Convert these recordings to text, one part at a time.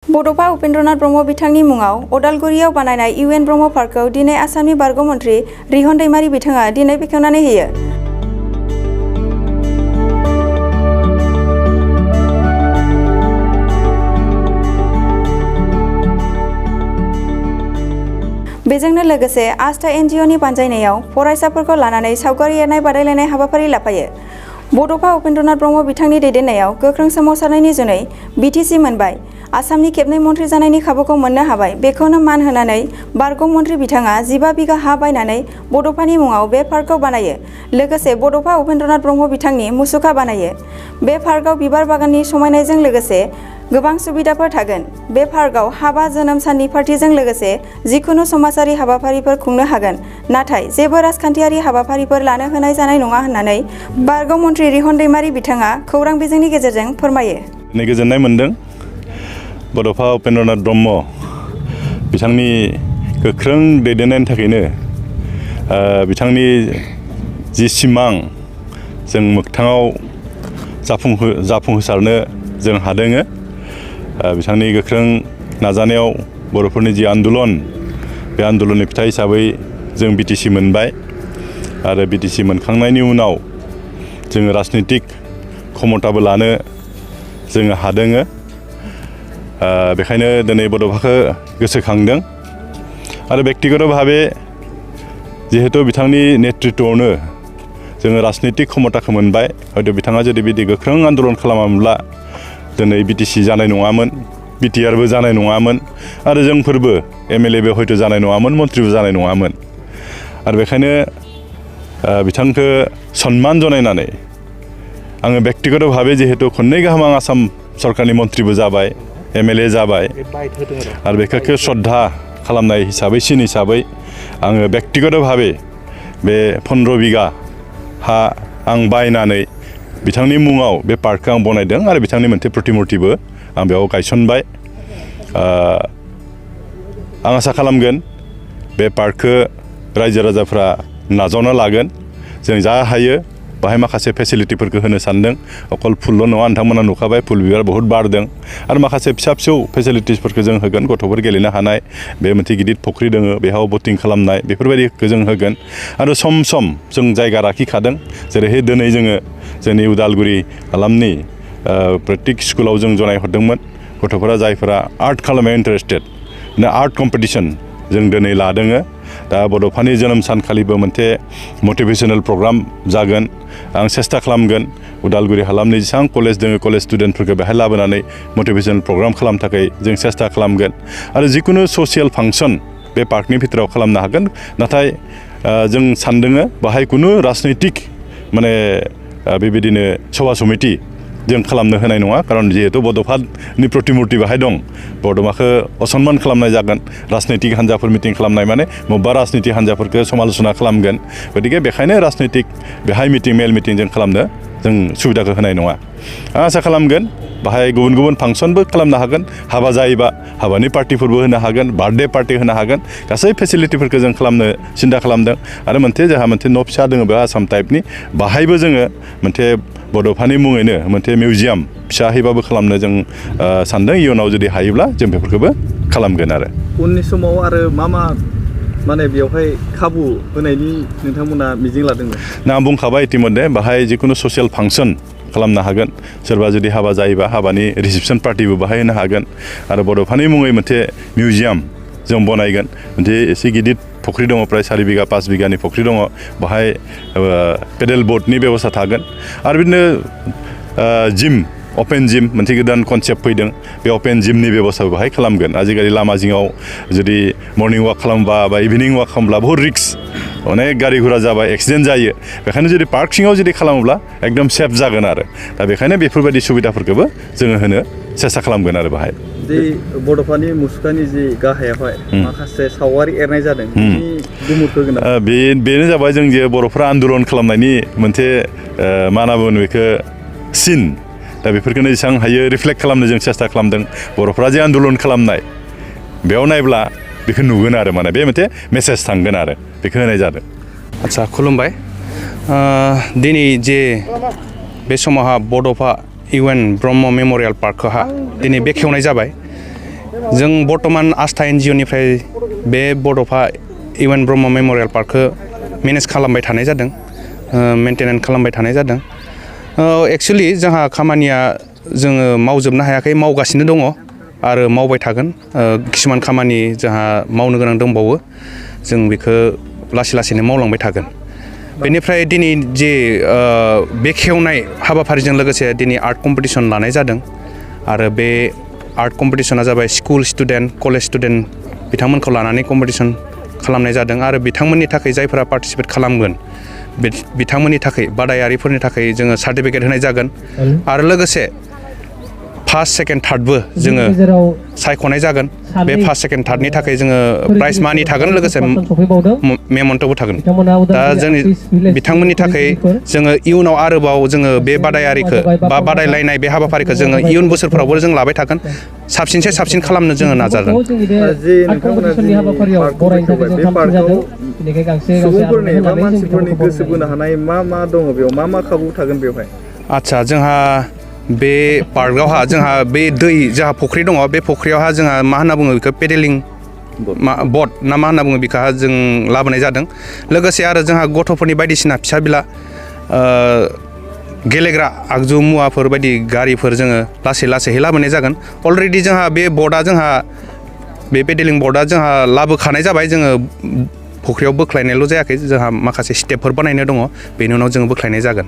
बड'फा उपेन्द्रनाथ ब्रह्म बिथांनि मुङाव अदालगुरियाव बानायनाय इउएन ब्रह्म पार्कखौ दिनै आसामनि बारग' मन्थ्रि रिहन दैमारि बिथाङा दिनै बेखेवनानै होयो। बेजोंनो लोगोसे आस्था एनजिअनि बानजायनायाव फरायसाफोरखौ लानानै सावगारि एरनाय बादायलायनाय हाबाफारि लाफायो। बड'फा उपेन्द्रनाथ ब्रह्म बिथांनि दैदेननायाव गोख्रों सोमावसारनायनि जुनै बिटिसि मोनबाय। आसामनि खेबनै मन्थ्रि जानायनि खाबुखौ मोननो हाबाय। बेखौनो मान होनानै बारग' मन्थ्रि बिथाङा 15 बिघा हा बायनानै बड'फानि मुङाव बे पार्कखौ बानायो। लोगोसे बड'फा उपेन्द्रनाथ ब्रह्म बिथांनि मुसुखा बानायो। बे पार्कआव बिबार बागाननि समायनायजों लोगोसे गोबां सुबिदाफोर थागोन। बे पार्कआव हाबा, जोनोम साननि पार्टिजों लोगोसे जिखुनु समाजारि हाबाफारिफोर खुंनो हागोन। नाथाय जेबो राजखान्थियारि हाबाफारिफोर लानो होनाय जानाय नङा होननानै बारग' मन्थ्रि रिहन दैमारि बिथाङा खौरां बिजोंनि गेजेरजों फोरमायो। गोजोननाय मोनदों। बड'फा उपेन्द्रनाथ ब्रह्म बिथांनि गोख्रों दैदेननायनि थाखायनो बिथांनि जि सिमां जों मोगथाङाव जाफुंहोसारनो जों हादों। बिथांनि गोख्रों नाजानायाव बर'फोरनि जि आन्दलन, बे आन्दलननि फिथाइ हिसाबै जों बिटिसि मोनबाय आरो बिटिसि मोनखांनायनि उनाव जोङो राजनितिक क्षमताबो लानो जोङो हादों। बेखायनो दिनै बड'फाखौ गोसोखांदों आरो बेक्तिगत भाबे जिहेतु बिथांनि नेतृत्वआवनो जोङो राजनितिक क्षमताखौ मोनबाय। हयथ' बिथाङा जुदि बिदि गोख्रों आन्दलन खालामामोनब्ला दिनै बिटिसि जानाय नङामोन, बिटिआरबो जानाय नङामोन आरो जोंफोरबो एमएलएबो हयथ' जानाय नङामोन, मन्थ्रिबो जानाय नङामोन। आरो बेखायनो बिथांखौ सन्मान जनायनानै आङो बेक्तिगत भाबे जिहेतु खननै गाहाम आं आसाम सरकारनि मन्थ्रिबो जाबाय, एमएलए जाबाय आरो बेखौ श्रद्धा खालामनाय हिसाबै आङो बेक्तिगत भाबे बे 15 बिघा हा आं बायनानै बिथांनि मुङाव बे पार्कखौ आं बनायदों आरो बिथांनि मोनसे प्रतिमुर्तिबो आं बेयाव गायसनबाय। आं आसा खालामगोन बे पार्कखौ रायजो राजाफ्रा नाजावना लागोन। जों जा हायो बाहाय माखासे फेसिलिटिफोरखौ होनो सानदों। अकल फुलल' नङा, नोंथांमोना नुखाबाय फुल बिबार बहुत बारदों आरो माखासे फिसा फिसौ फेसिलिटिसफोरखौ जों होगोन। गथ'फोर गेलेनो हानाय बे मोनसे गिदिर फुख्रि दङ, बेहाव बटिं खालामनाय बेफोरबायदिखौ जों होगोन। आरो सम सम जों जायगा लाखिखादों, जेरैहाय दिनै जोङो जोंनि उदालगुरि हालामनि प्रत्येक स्कुलाव जों जनायहरदोंमोन। गथ'फोरा जायफोरा आर्ट खालामनायाव इन्टारेस्टेड, आर्ट कम्पिटिसन जों दिनै लादों। दा बड'फानि जोनोम सानखालिबो मोनसे मटिभेशनेल प्रग्राम जागोन। आं सेस्था खालामगोन उदालगुरि हालामनि जेसेबां कलेज दङ, कलेज स्टुडेन्टफोरखौ बेहाय लाबोनानै मटिभेशनेल प्रग्राम खालामनो थाखाय जों सेस्था खालामगोन। आरो जिखुनु ससियेल फांसन बे पार्कनि भितराव खालामनो हागोन। नाथाय जों सानदों बाहाय खुनु राजनैतिक माने बेबायदिनो सभा समिति जों खालामनो होनाय नङा। खारन जिहेतु बड'फानि प्रतिमुर्ति बाहाय दं, बड'फाखौ असनमान खालामनाय जागोन। राजनैतिक हान्जाफोर मिटिं खालामनाय माने बबेबा राजनितिक हान्जाफोरखौ समालोचना खालामगोन। गतिके बेखायनो राजनैतिक बेहाय मेल मिटिं जों खालामनो जों सुबिदाखौ होनाय नङा। आं आसा खालामगोन बाहाय गुबुन गुबुन फांसनबो खालामनो हागोन। हाबा जायोबा हाबानि पार्टिफोरबो होनो हागोन, बार्थडे पार्टि होनो हागोन। गासै फेसिलिटिफोरखौ जों खालामनो सिन्था खालामदों। आरो जोंहा मोनसे न' फिसा दङ बे आसाम टाइपनि, बाहायबो जोङो मोनसे बड'फानि मुङैनो मोनसे मिउजियाम फिसाहैबाबो खालामनो जों सानदों। इयुनाव जुदि हायोब्ला जों बेफोरखौबो खालामगोन। आरो उननि समाव आरो मा माने बेवहाय खाबु होनायनि नोंथांमोना मिजिं लादोंमोन? आं बुंखाबाय इतिमध्ये बाहाय जिखुनु ससियेल फांसन खालामनो हागोन। सोरबा जुदि हाबा जायोबा हाबानि रिसेपसन पार्टिबो बाहाय होनो हागोन। आरो बड'फानि मुङै मोनसे मिउजियाम जों बनायगोन। मोनसे एसे गिदिर फुख्रि दङ, प्राय 4 बिघा 5 बिघानि फुख्रि दङ। बाहाय पेडेल बोटनि बेबस्था थागोन। आरो बिदिनो जिम, अपेन जिम मोनसे गोदान कनसेप्ट फैदों। बे अपेन जिमनि बेबस्थाबो बाहाय खालामगोन। आजिखालि लामा जिङाव जुदि मर्निं वाक खालामबा बा इभिनिं वाक खालामब्ला बहुत रिक्स, अनेक गारि घुरा जाबाय, एक्सिडेन्ट जायो। बेखायनो जुदि पार्क सिङाव जुदि खालामोब्ला एकदम सेफ जागोन। आरो दा बेखायनो बेफोरबायदि सुबिदाफोरखौबो जोङो होनो सेस्था खालामगोन। आरो बाहाय जे बड'फानि मुसुखानि जि गाहायावहाय माखासे सावगारि एरनाय जादों, बेनो जाबाय जों जे बर'फ्रा आन्दलन खालामनायनि मोनसे मा होनना बुङो बेखौ सिन। दा बेफोरखौनो जेसेबां हायो रिफ्लेक्ट खालामनो जों सेस्था खालामदों। बर'फ्रा जे आन्दलन खालामनाय बेयाव नायब्ला बेखौ नुगोन। आरो माने बे मोनसे मेसेज थांगोन। आरो बेखौ होनाय जादों। आच्चा, खुलुमबाय। दिनै जे बे समावहा बड'फा इउएन ब्रह्म मेम'रियेल पार्कखौहा दिनै बेखेवनाय जाबाय। जों बर्तमान आस्था एनजिअनिफ्राय बे बड'फा इउएन ब्रह्म मेम'रियेल पार्कखौ मेनेज खालामबाय थानाय जादों मेनटेनेन्स खालामबाय थानाय जादों एक्सुवेलि जोंहा खामानिया जोङो मावजोबनो हायाखै मावगासिनो दङ आरो मावबाय थागोन किसुमान खामानि जोंहा मावनो गोनां दंबावो जों बेखौ लासै लासैनो मावलांबाय थागोन बेनिफ्राय दिनै जे बेखेवनाय हाबाफारिजों लोगोसे दिनै आर्ट कम्पिटिसन लानाय जादों आरो बे आर्ट कम्पिटिसना जाबाय स्कुल स्टुडेन्ट कलेज स्टुडेन्ट बिथांमोनखौ लानानै कम्पिटिसन खालामनाय जादों आरो बिथांमोननि थाखाय जायफोरा पार्टिसिपेट खालामगोन बिथांमोननि थाखाय बादायारिफोरनि थाखाय जोङो सार्टिफिकेट होनाय जागोन आरो लोगोसे फार्स्ट सेकेन्ड थार्डबो जोङो सायख'नाय जागोन बे फार्स्ट सेकेन्ड थार्डनि थाखाय जोङो प्राइज मानि थागोन लोगोसे मेमन्ट'बो थागोन दा जोंनि बिथांमोननि थाखाय जोङो इयुनाव आरोबाव जोङो बे बादायारिखौ बा बादायलायनाय बे हाबाफारिखौ जोङो इयुन बोसोरफोरावबो जों लाबाय थागोन साबसिनसे साबसिन खालामनो जोङो नाजागोन जे नोंथांमोना जि पार्कखौ बेखेवबाय बे पार्कआव सुबुंफोरनि बा मानसिफोरनि गोसो बोनो हानाय मा दङ बेयाव मा खाबु थागोन बेवहाय आदसा जोंहा बे पार्कआवहा जोंहा बे दै जोंहा फुख्रि दङ बे फुख्रियावहा जोंहा मा होनना बुङो बेखौ पेडेलिं बट ना मा होनना बुङो बेखौ जों लाबोनाय जादों लोगोसे आरो जोंहा गथ'फोरनि बायदिसिना फिसा बिला गेलेग्रा आगजु मुवाफोर बायदि गारिफोर जोङो लासै लासैहै लाबोनाय जागोन अलरेडि जोंहा बे बर्डआ जोंहा बे पेडेलिं बर्डआ जोंहा लाबोखानाय जाबाय जोङो फुख्रियाव बोख्लायनायल' जायाखै जोंहा माखासे स्टेपफोर बानायनो दङ बेनि उनाव जोङो बोख्लायनाय जागोन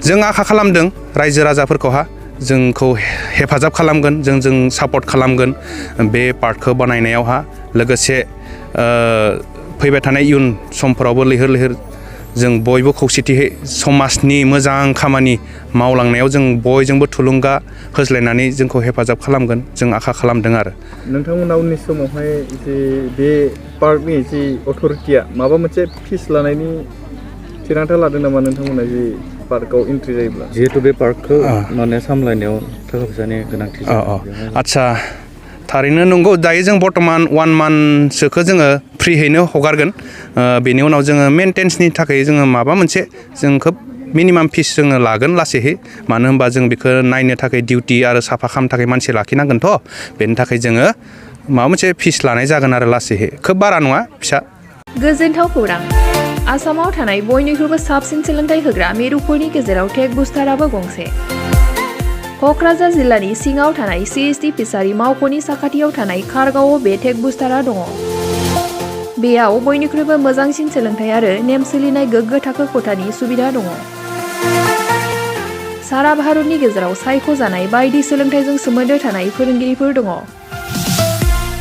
जों आखा खालामदों रायजो राजाफोरखौहा जोंखौ हेफाजाब खालामगोन जों सापर्ट खालामगोन बे पार्कखौ बानायनायावहा लोगोसे फैबाय थानाय इयुन समफोरावबो लैहोर लैहोर जों बयबो खौसेथियै समाजनि मोजां खामानि मावलांनायाव जों बयजोंबो थुलुंगा होज्लायनानै जोंखौ हेफाजाब खालामगोन जों आखा खालामदों आरो नोंथांमोना उननि समावहाय जे बे पार्कनि जि अथ'रिटिया माबा मोनसे फिस लानायनि थिरांथा लादों नामा नोंथांमोना जि पार्कआव एन्ट्रि जायोब्ला जिहेतु बे पार्कखौ माने सामलायनायाव थाखा फैसानि गोनांथि आदसा थारैनो नंगौ दायो जों बर्तमान 1 मान्थसोखौ जोङो फ्रियैनो हगारगोन बेनि उनाव जोङो मेनटेनेन्सनि थाखाय जोङो माबा मोनसे जों खोब मिनिमाम फिस जोङो लागोन लासैहै मानो होनबा जों बेखौ नायनो थाखाय डिउटि आरो साफा खालामनो थाखाय मानसि लाखिनांगोनथ' बेनि थाखाय जोङो माबा मोनसे फिस लानाय जागोन आरो लासैहै खोब बारा नङा फिसा गोजोनथाव खौरां आसामाव थानाय बयनिख्रुइबो साबसिन सोलोंथाइ होग्रा मिरुफोरनि गेजेराव टेक बुस्टाराबो गंसे क'क्राझार जिल्लानि सिङाव थानाय CST फिसारि मावख'नि साखाथियाव थानाय खारगावआव बे टेक बुस्टारा दङ बेयाव बयनिख्रुइबो मोजांसिन सोलोंथाइ आरो नेम सोलिनाय गोग्गो थाखो खथानि सुबिदा दङ सारा भारतनि गेजेराव सायख'जानाय बायदि सोलोंथाइजों सोमोन्दो थानाय फोरोंगिरिफोर दङ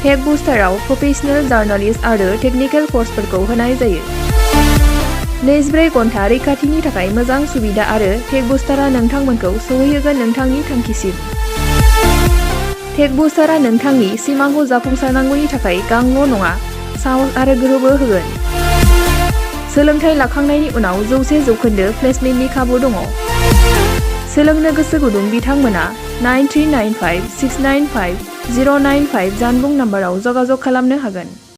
टेक बुस्टाराव प्रफेशनेल जार्नालिस्ट आरो टेकनिकेल कर्सफोरखौ होनाय जायो 24 घन्टा रैखाथिनि थाखाय मोजां सुबिदा आरो टेक बुस्टारा नोंथांमोनखौ सौहैहोगोन नोंथांनि थांखिसिम टेक बुस्टारा नोंथांनि सिमांखौ जाफुंसारनांगौनि थाखाय गांल' नङा साहस आरो गोहोबो होगोन सोलोंथाइ लाखांनायनि उनाव 100% प्लेसमेन्टनि खाबु दङ सोलोंनो गोसो गुदुं बिथांमोना 9395695095 जानबुं नाम्बाराव जगाजग खालामनो हागोन